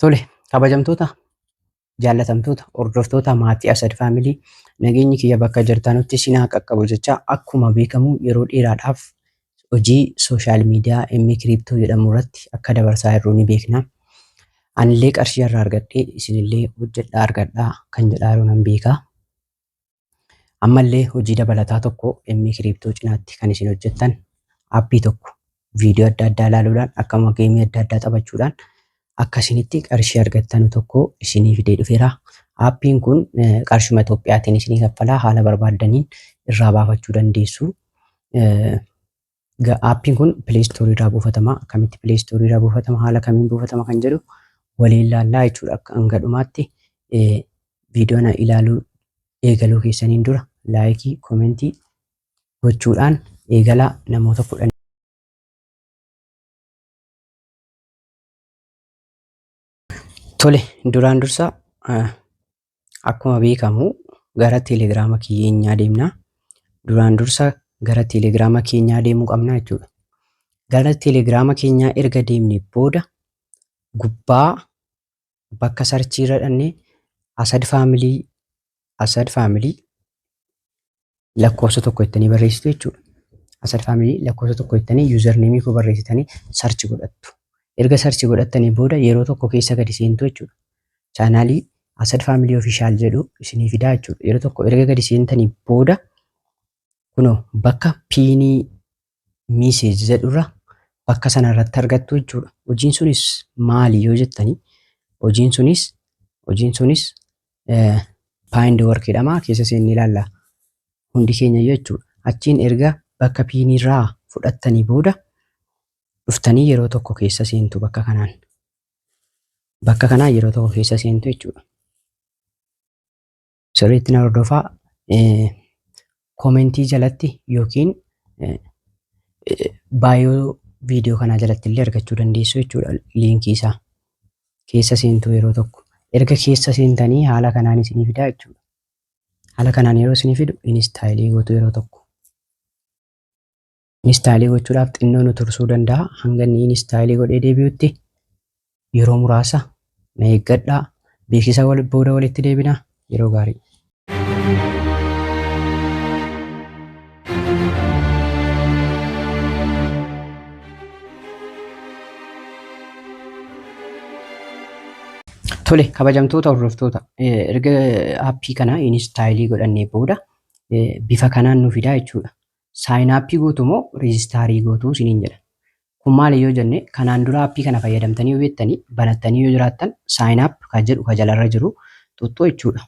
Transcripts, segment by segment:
Tole, kabajamtoota, jaallatamtoota, hordoftoota maatii Asad Family, nageenyi kiyya bakka jirtanutti isin haa qaqqabu jecha, akkuma beekamu yeroo dheeraadhaaf hojii social media M Crypto jedhamu irratti akka dabarsaa jirru ni beekna. Anillee qarshii irraa argadhee isinillee hojjedhaa argadhaa kan jedhaa jiru nan beeka. Ammallee hojii dabalataa tokko M Crypto cinaatti kan isin hojjettan, aappii tokko viidiyoo adda addaa ilaaluudhaan, akkuma geemii adda addaa taphachuudhaan akka isinitti qarshii argattanu tokko isinii fidee dhufeera. Aappiin kun qarshuma Itoophiyaatiin isinii kaffalaa, haala barbaaddaniin irraa baafachuu dandeessu. Aappiin kun Play Store irraa buufatama. Akkamitti Play Store irraa buufatama? Haala kamiin buufatama kan jedhu waliin laallaa jechuudha. Akka hanga dhumaatti viidiyoo na ilaaluu eegaluu keessaniin dura laayikii, komentii gochuudhaan eegalaa, namoota 10. Tole, duraan dursa akkuma beekamu gara teelegiraama keenyaa deemna. Duraan dursa gara teelegiraama keenyaa deemuu qabna jechuudha. Gara teelegiraama keenyaa erga deemne booda gubbaa bakka sarchii irra dhannee Asad Family, Asad Family lakkoofsa tokko jettanii barreessitu jechuudha. Asad Family lakkoofsa tokko jettanii username koo barreessitanii search godhattu. Erga search godhattanii booda yeroo tokko keessa gadi seentu jechuudha. Chaanaalii Asad Family Official jedhu isinii fidaa jechuudha. Yeroo tokko erga gadi seentanii booda kunoo bakka piinii message jedhurra bakka sana irratti argattu jechuudha. Hojiin sunis maali yoo jettanii, hojiin sunis find work jedhama. Keessa seennee ilaalla hundi keenya jechuudha. Achiin erga bakka piiniirraa fudhattanii booda dhuftanii yeroo tokko keessa seentu bakka kanaan. Bakka kanaan yeroo tokko keessa seentu jechuudha. Sirriitti na hordofaa. Koomentii jalatti yookiin bio viidiyoo kanaa jalatti illee argachuu dandeessu jechuudha liinkii isaa. Keessa seentu yeroo tokko. Erga keessa seentanii haala kanaan isinii fidaa jechuudha. Haala kanaan yeroo isinii fidu install gootu yeroo tokko. Install gochuudhaaf xinnoo nu tursuu danda'a. Hanga inni install godhee deebi'utti yeroo muraasa na eeggadhaa. Beeksisa booda walitti deebina. Yeroo gaarii. Tole, kabajamtoota hordoftoota, erga aappii kana install godhannee booda bifa kanaan nu fidaa jechuudha. Sign up gootu moo register gootu isiniin jedha. Kun maali yoo jenne, kanaan dura aappii kana fayyadamtanii yoo beektanii, banattanii yoo jiraattan, sign up kan jedhu ka jalarra jiru xuxxuu jechuudha.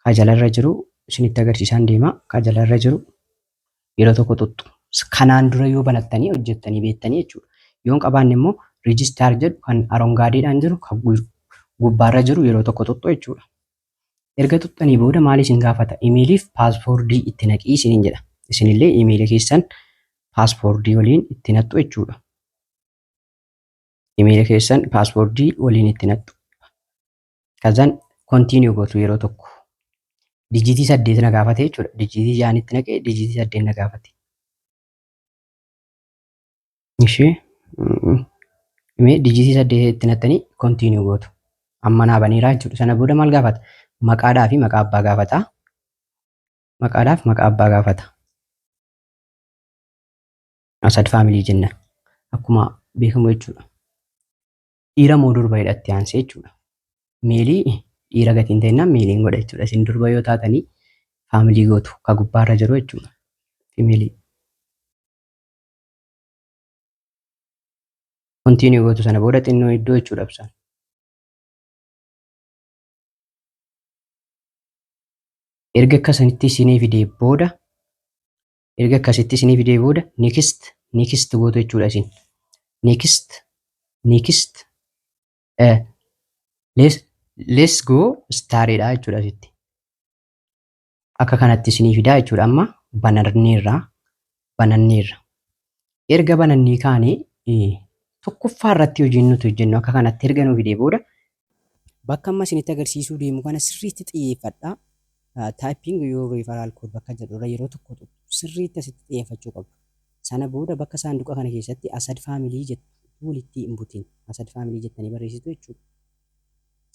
Ka jalarra jiru isinitti agarsiisaan deema. Ka jalarra jiru yeroo tokko xuxxu. Kanaan dura yoo banattanii hojjettanii beektanii jechuudha. Yoo hin qabaanne immoo register jedhu kan arongaadeedhaan jiru kan gubbaarra jiru yeroo tokko xuxxu jechuudha. Erga xuxxanii booda maal isin gaafata? Imeeliif paaspoortii itti naqii isiniin jedha. Isinillee imeelii keessan paaspoortii waliin itti naqxu jechuudha. Imeelii keessan paaspoortii waliin itti naqxu. Kazan continue gootu yeroo tokko. Dijiitii 8 na gaafate jechuudha. Dijiitii ja'an itti naqee dijiitii 8 na gaafate. Ishee mee dijiitii 8 itti naqxanii continue gootu. Amma naa baneeraa jechuudha. Sana booda maal gaafata? Maqaadhaa fi maqaa abbaa gaafata. Maqaadhaaf maqaa abbaa gaafata. Asad Family jenna. Akkuma beekamu jechuudha. Dhiira moo durba jedhatti aansee jechuudha. Male dhiira gatiin ta'ennaan maleiin godha jechuudha. Isin durba yoo taatanii family gootu ka gubbaarra jiru jechuudha. Female. Continue gootu, sana booda xinnoo iddoo jechuudha ibsaan. Erga akkasanitti isinii fidee booda, erga akkasitti isinii fidee booda, next, next gootu jechuudha isin. Next, next, let's go startedha jechuudha asitti. Akka kanatti isinii fidaa jechuudha. Amma bananneerra, bananneerra. Erga banannee kaanee tokkoffaa irratti hojiin nuti hojjennu, akka kanatti erga nu fidee booda, bakka amma isinitti agarsiisuu deemu kana sirriitti xiyyeeffadhaa. Typing your referral code bakka jedhurra yeroo tokko sirriitti asitti xiyyeeffachuu qabdu. Sana booda bakka saanduqa kana keessatti Asad Family jettu walitti hin butin. Asad Family jettanii barreessitu jechuudha.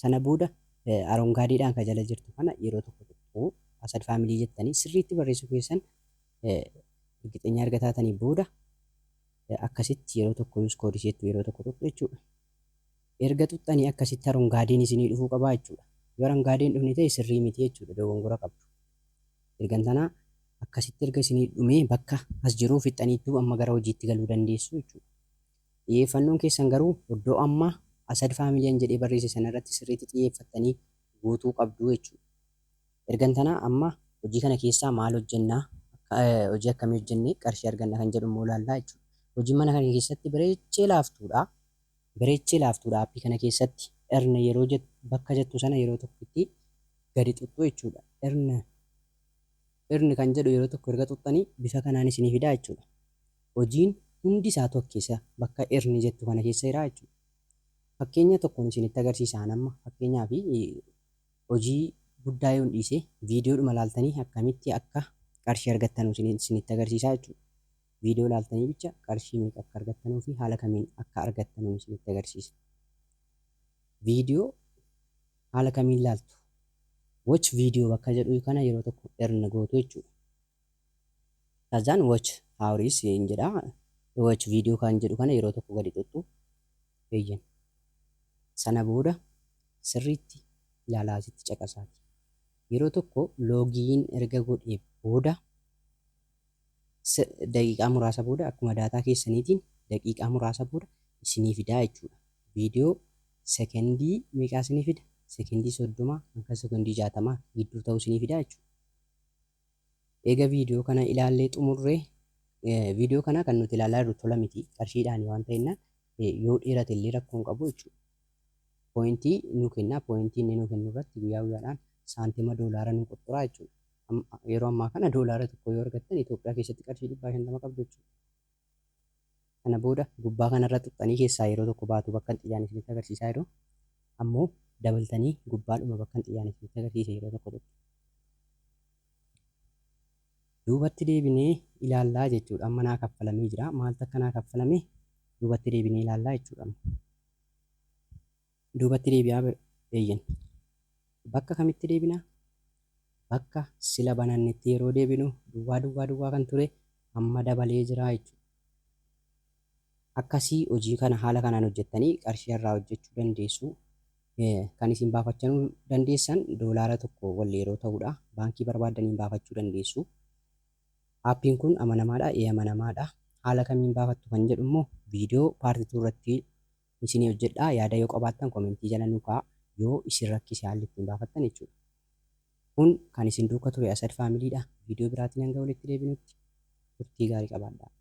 Sana booda arongaadiidhaan kan jala jirtu kana yeroo tokko tuqxu. Asad Family jettanii sirriitti barreessuu keessan ergixeenyaa erga taatanii booda akkasitti yeroo tokko use code isheettu yeroo tokko tuqxu jechuudha. Erga tuqxanii akkasitti arongaadiin isinii dhufuu qabaa jechuudha. Yoo arongaadiin dhufni ta'e sirrii miti jechuudha, dogongora qabdu. Ergan tanaa akkasitti erga isinii dhumee bakka as jiruu fixxaniittuu amma gara hojiitti galuu dandeessu jechuudha. Xiyyeeffannoon keessan garuu iddoo amma Asad Family jedhee barreesse sana irratti sirriitti xiyyeeffattanii guutuu qabdu jechuudha. Ergan tanaa amma hojii kana keessaa maal hojjennaa, hojii akkamii hojjennee qarshii arganna kan jedhu immoo ilaallaa jechuudha. Hojiin mana kana keessatti bareechee laaftuudha. Bareechee laaftuudha. Aappii kana keessatti earn yeroo bakka jettu sana yeroo tokkotti gadi xuxxu jechuudha. Earn, earn kan jedhu yeroo tokko erga xuxxanii bifa kanaan isinii fidaa jechuudha. Hojiin hundi isaatu keessa bakka earn jettu kana keessa jira jechuudha. Fakkeenya tokkoon isinitti agarsiisaan amma fakkeenyaaf hojii guddaa yoon dhiise viidiyoodhuma laaltanii akkamitti akka qarshii argattanuu isinitti agarsiisaa jechuudha. Viidiyoo laaltanii bicha qarshii meeqa akka argattanuu fi haala kamiin akka argattanuu isinitti agarsiisa. Viidiyoo haala kamiin laaltu? Watch video bakka jedhu kana yeroo tokko earn gootu jechuudha. Kazaan watch hours hin jedha. Watch video kan jedhu kana yeroo tokko gadi xuxxu. Eeyyan. Sana booda sirriitti ilaalaa, asitti caqasaati. Yeroo tokko login erga godhee booda, daqiiqaa muraasa booda, akkuma daataa keessaniitiin daqiiqaa muraasa booda isinii fidaa jechuudha. Viidiyoo sekendii meeqaa isinii fida? Sekendii 30 hanga sekendii 60 gidduu ta'uu isinii fidaa jechuudha. Eega viidiyoo kana ilaallee xumurree, viidiyoo kana kan nuti ilaalaa jirru tola miti, qarshiidhaan waan ta'ennaan yoo dheerate illee rakkoo hin qabu jechuudha. Poointii nu kenna. Poointii inni nu kennu irratti guyyaa guyyaadhaan saantima doolaara nu qoxxuraa jechuudha. Yeroo ammaa kana doolaara 1 yoo argattan Itoophiyaa keessatti qarshii 150 qabdu jechuudha. Kana booda gubbaa kanarra tuqxanii keessaa yeroo tokko baatu, bakka xiyyaan isinitti agarsiisaa jiru. Ammoo dabaltanii gubbaadhuma bakka xiyyaan isinitti agarsiise yeroo tokko tuqxu. Duubatti deebinee ilaallaa jechuudha. Amma naa kaffalamee jira. Maaltu akka naa kaffalame duubatti deebinee ilaallaa jechuudha. Duubatti deebi'aa, eeyyan. Bakka kamitti deebinaa? Bakka sila banannetti yeroo deebinu duwwaa duwwaa duwwaa kan ture amma dabalee jira jechuudha. Akkasii hojii kana haala kanaan hojjettanii qarshii irraa hojjechuu dandeessu. Kan isin baafachuu dandeessan doolaara 1 wal yeroo ta'udha. Baankii barbaaddaniin baafachuu dandeessu. Aappiin kun amanamaadha. Ee, amanamaadha. Haala kamiin baafattu kan jedhu immoo viidiyoo part 2 irratti isinii hojjedha. Yaada yoo qabaattan koomentii jala nu kaa'aa, yoo isin rakkise haalli ittiin baafattan jechuudha. Kun kan isin duuka ture Asad Familydha. Viidiyoo biraatiin hanga walitti deebinutti turtii gaarii qabaadhaa.